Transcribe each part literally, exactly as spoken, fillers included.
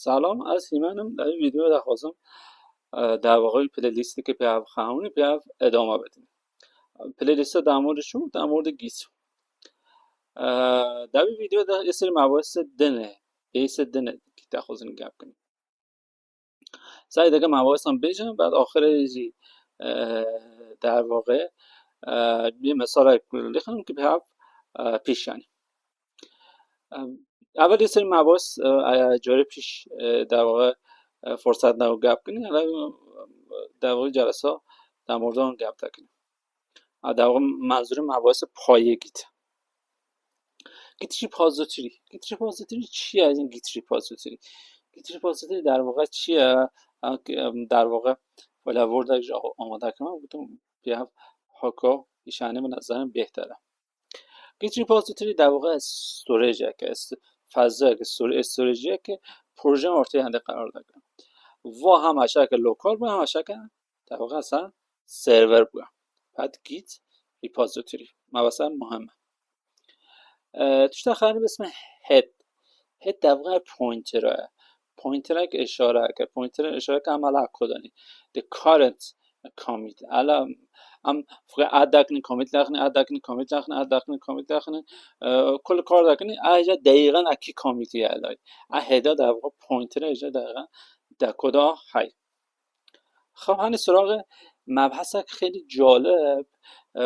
Salam, ez Hîmen im. Di vî vîdeoyê de xwazim, e, derwaqê playlîstekê pê hev xewnî pê hev edame bedin. Playlîsta der mordê çi? Der mordê Git. E, di vî vîdeoyê de yê serî mebahîsê din e, bêhîsê din e Git de xwazin gep kin. Serê dike mebahîsan bêjin, bad axirê jî, e, derwaqê, e, bir misalek lixin ki pê hev, e, pîş yanî. E, evel yê serî mebahîs, e, e, carê pîş, e, derwaqê, e, furset newe gep kinî, hele, e, derwaqê celesa der mordan gep dekin. A, derwaqê menzûrê mebahîsê payê Git. Git repository. Git repository çi ye? Yanî Git repository. Git repository derwaqê çi ye? Em, em, derwaqê wela Word-ek jî amade kirine, gotim pê hev haka îşanê bi nezerim bêhtir e. Git repository derwaqê storage-ek e, est-, fezayek, stor-, storage-ek e, proje ortê hende qerar dike. Va hem eşyayeke lokal bû, hem eşyayeke derwaqê ser server bû. Ped Git repository. Mebahîsa muhim e. E, tişta xewnî bi ismê head. Head derwaqê pointer e. Pointerek îşareke. Pointer îşareke em hala kodanî. The current commit. Hala em fqe add dakinî, commit dakinî, add dakinî, commit dakinî, add dakinî, commit dakinî. E, kul kar dakinî. Ayrıca deqîqan a kî commitî ye hala. A head-a derwaqê pointer e, ayrıca deqîqan dekoda hay. Xab, hani suraxê mebhesek xeylî calib, e,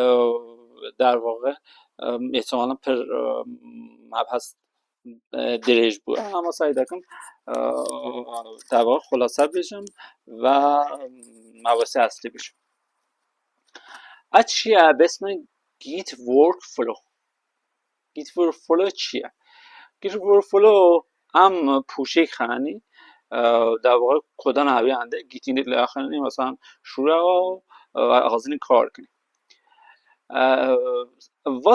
derwaqê, e, îhtimalî pir, e, mebhes, e, dirêj bû. Ama serê dikim, e, derwaqê xulasa bêjim ve mebhesê eslî bêjim. A çi ye? Bi ismê Git Workflow. Git Workflow çi ye? Git Workflow em pûşek xenî, e, derwaqê kodana ew yan de Git init lê xenî, mesela şûra, e, axizînî kar kinî. E, va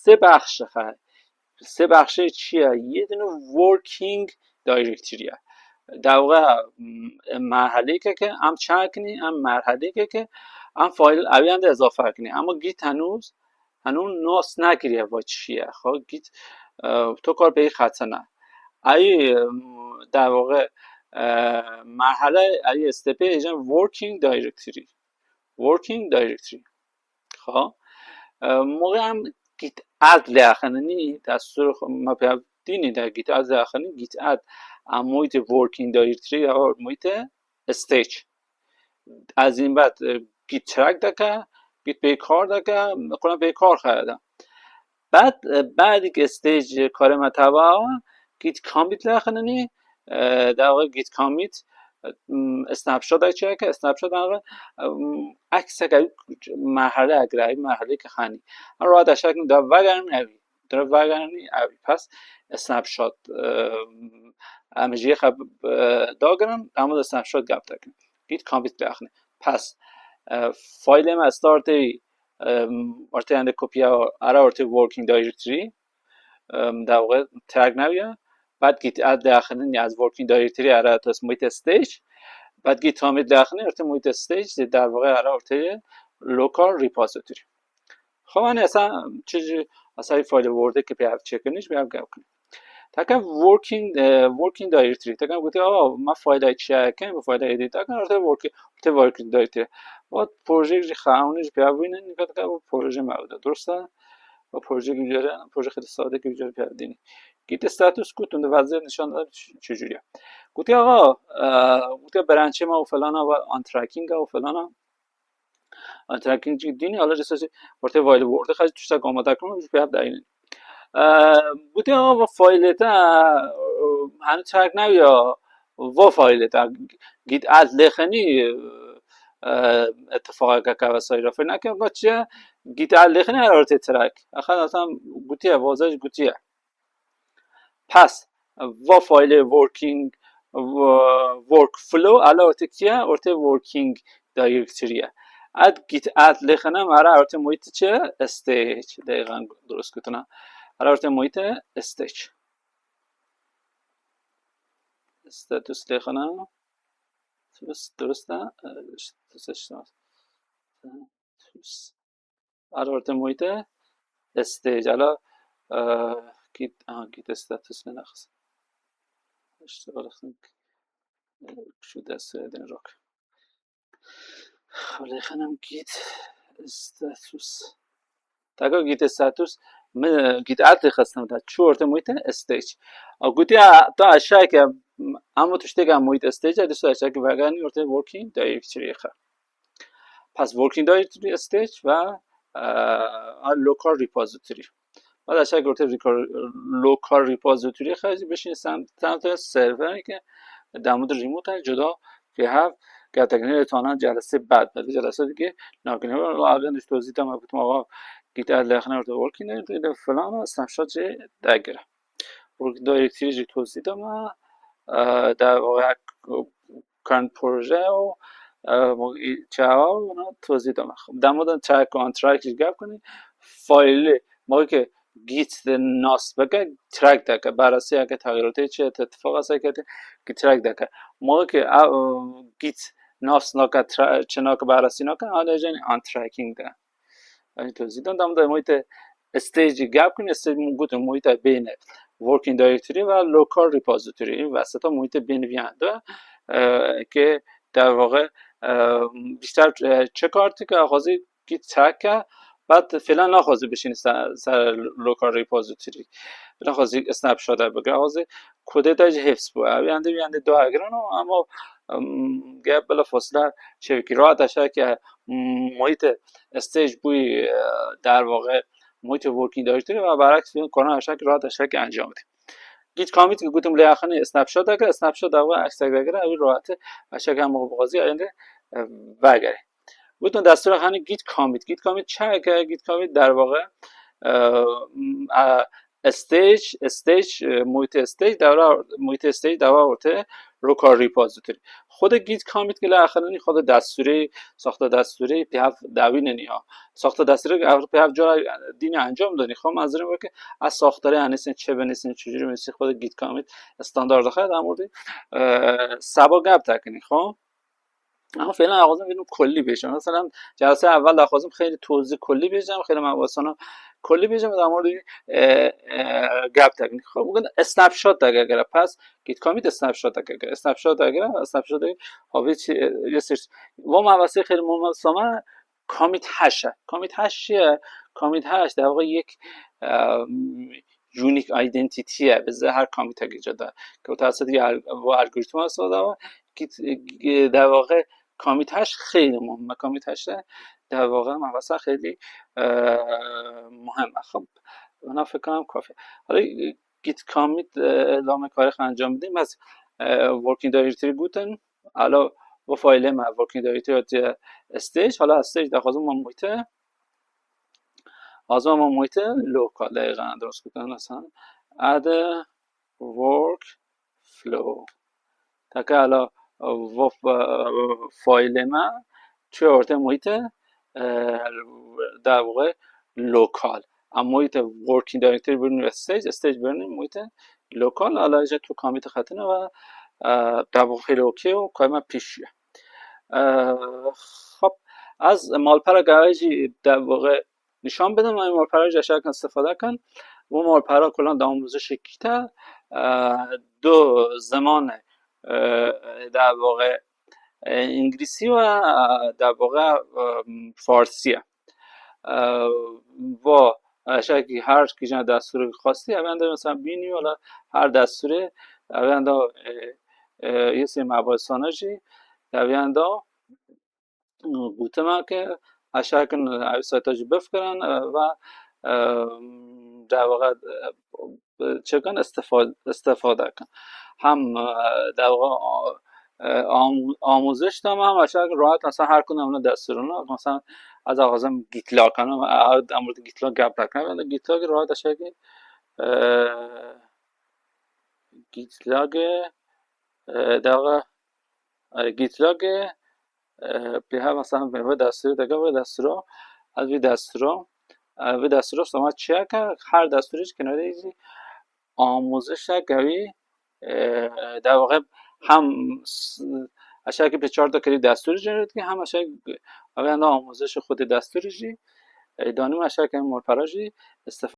sê bexşe xe. Sê bexşê çi ye? Yê din working directory ye. Derwaqê, m-, merhelêkeke em çakinî, em merhelêkeke em fayl ew yan de izafe kinî. Ama Git henûz, henû nas nekiriye va çi ye. Xwe Git, e, to kar pê xetine. Ey, m-, derwaqê, e, merhele ey stepê êjen working directory. Working directory. Xwe, e, moxê em Git add lê axinî, destûr xwe me pê dînî de Git add lê axinî, Git add. Em muhîtê working directory ya muhîtê stage. Ez ên bet, e, Git track dike, Git pê kar dike, quna pê kar xeride. Bad, e, badî ke stage karê me teva, Git commit lê axinî, e, derwaqê Git commit, e, m, snapshot ek çêke, snapshot derwaqê, e, m, ekseke merhele egre, merhele ke xanî. Em rahat eşekin da vegerin evî. Dira vegerin evî. Pes snapshot, e, em jê xe, e, dagirin, em de snapshot gap dekin. Git commit lê axinî. Pes, e, faylê me startê, e, ortê hende kopya, ara ortê working directory, e, derwaqê track newiya. Bad Git add lê axinî, ez working directory ara ortê muhîtê stage. Bad Git commit lê axinî ortê muhîtê stage, derwaqê ara ortê local repository. Xwe, hani esa çi jî, esa wî fayla Wordê ki pê ev çêkirin, ji pê ev gep kirin. Teke working, e, working directory. Teke gotî, "Aa, me fayla çi yeke, me fayla edit dike, ortê working, ortê working directory." Vat projeyek jî xewnî ji pê ev wînin, nika teke bu proje me ew de. Durust e? Bu proje ki cere, proje xeylî sade ki cere pê ev dînî. Git status ku tu di vaziyet nişan da çi, çi curiye. Gotî, "Axa, e," gotî, "berençê me û felana ve untracking e û felana." Tracking jî dînî, ala cesasî ortê fayla Wordê xwe tiştek amade kirin, ji pê hev dayînin. E, gotî, "Axa, va faylê te, e, hani track newiya, va faylê te, Git add lê xenî, e, ittifaqeke keve sayra." Fêr neke, va çi ye? Git add lê xenî her ortê track. Axa, zaten gotiye, vaza jî gotiye. Pes, va faylê working, w-, workflow, ala ortê kî ye? Ortê working directory ye. Ed Git add lê xenem, ara ortê muhît çi? Stage. Deqîqan durust gotine. Ara ortê muhît stage. Status lê xenem. Durust, durust e. Status, status. Ara ortê muhît stage. Ala, e, Git, aha, Git status ne naxis. Şu desteğe den rock. Lêxenem git status. Taka git status. Min git at xistim da. Çû orte muhîte stage. A gutiya ta aşağı ke ama tuşteka muhît stage, dîsa aşağı ke veganî orte working directory xe. Pas working directory stage ve, e, a local repository. Bada aşağı ke orte local repository xe bişîn sem-, semte server ke demû de remote cuda ke hev geltekine tona celese bad bad celese dike nakine ve agen işte tozî tamam kutum ava git ad lexne orte working directory falan snapshot ce dagire. Working directory jî tozî dama, e, da kan proje û, e, çawa û na tozî dama. Dama da track on track jî gap kunî. Fayli ma ke git de nas bike, track dike. Barasî ke tağyirotê çi, te tifaq asa ke te, ki track dike. Ma ke, e, git nas naka tra-, çi naka barasî naka, hale jeni untracking de. Yanî tozî dan dam da muhîte stage gap kunî, stage min gotin muhîte bêne working directory ve local repository. Veseta muhîte bêne viyan de, e, ke der vaxî, e, bîşter, e, çi kartî ke axwazî git track ke, bad filan naxwazî bişînî ser, ser local repository. Naxwazî snapshot bigire, axwazî kodê te jî hifz bû. Ew yandê, yandê dua girin û ama, em, gel bila fasile çevikî. Rahat aşağı ke, em, muhîte stage bûyî, e, der vaxî muhîte working directory ve barak film kona aşağı ke rahat aşağı ke encam bidî. Git commit ke gotim lê axini snapshot dagire, snapshot dagire, eksek dagire, ew rahatî aşağı ke hemû bixwazî, ew yandê, e, vegerî. Gotin destûra xanî git commit. Git commit çi heke? Git commit der vaxî, e, e, stage, stage, e, muhîtê stage, dewra muhîtê stage, dewra ortê local repository. Xwedê git commit gile axirinî xwedê destûrê, saxta destûrê pê hev dawînenî ya. Saxta destûrê ev pê hev cara dîne encam danî. Xwe mezirê weke ez saxtarê enîsin, çi binîsin, çi cûrî binîsin, xwedê git commit standard xwe da mordî, e, seba gap tekinî xwe. Ama filan axwazim vînû kullî bêjim. Mesela, celsa evvel de axwazim xeylî tozî kullî bêjim, xeylî mebesana kullî bêjim, da mordî, e, e, gap tekinî. Xwe bugün snapshot de gere pas, git commit snapshot de gere. Snapshot de gere, snapshot de havî çi, e, yesir. Vo mebesê xeylî mumel soma commit hash e. Commit hash çi ye? Commit hash de hava yek, e, unique identity ye. Bize her commit-ekî cuda. Kewta ser ya bu algoritma soda var. Git, e, der vaxî commit hash xeylî muhim e. Commit hash de der vaxî mebesa xeylî, e, muhim e. Xub, bana fikir nakim kafî. Hadi, e, git commit, e, lame karê xwe encam bidî. Ez, e, working directory gotin. Alo, bu faylê me working directory hatiye stage. Hala stage de xwazim me muhîte. Xwazim me muhîte local. Deqîqan dirust gotin. Mesela, add workflow. Taka hala, e, vo, e, faylê me çi ortê muhîte, e, der vaxî lokal. Em muhîte working directory birin ve stage, stage birin muhîte lokal, hala jî tu commit xetine ve, e, der vaxî lokê û kayma pîş ye. E, xop, ez malpera gavê jî der vaxî nîşan bidim, em malpera jî aşakin istifade kin. Bu malpera kulan da amûzişê kîte, e, du zimanê, e, der vaxî, e, îngilîsî ve, e, der vaxî, e, farsî ye. E, va, aşakî her kîjan destûrê xwestî, ev enda mesela bînî wala her destûrê, ev enda, e, e, yê sê mebesana jî, ev enda, gotime ke aşakin ev sayta jî bifkirin, e, ve, e, der vaxî, e, çi kin, istifa-, istifade kin. Hem, e, der vaxî, e, am-, amûziş de me, hem aşakin rahat, mesela her ku em destûrûn, mesela ez axwazim GitLab kin, em, em ortê GitLab gap tekin, em GitLab rahat aşakin, e, GitLab, e, der vaxî, e, GitLab, e, pê hev mesela vê destûrê dike, vê destûra, ez vê destûra, e, vê destûra soma çi ye ke her destûrê jî kenarê jî amûzişek wî, e, der vaxî hem s-, aşağı ki pê çar ta kirî destûrê jî dike, hem aşağı ev enda amûzişê xwedê destûrê jî, e, danîm aşağı ki hem malpera jî istif-,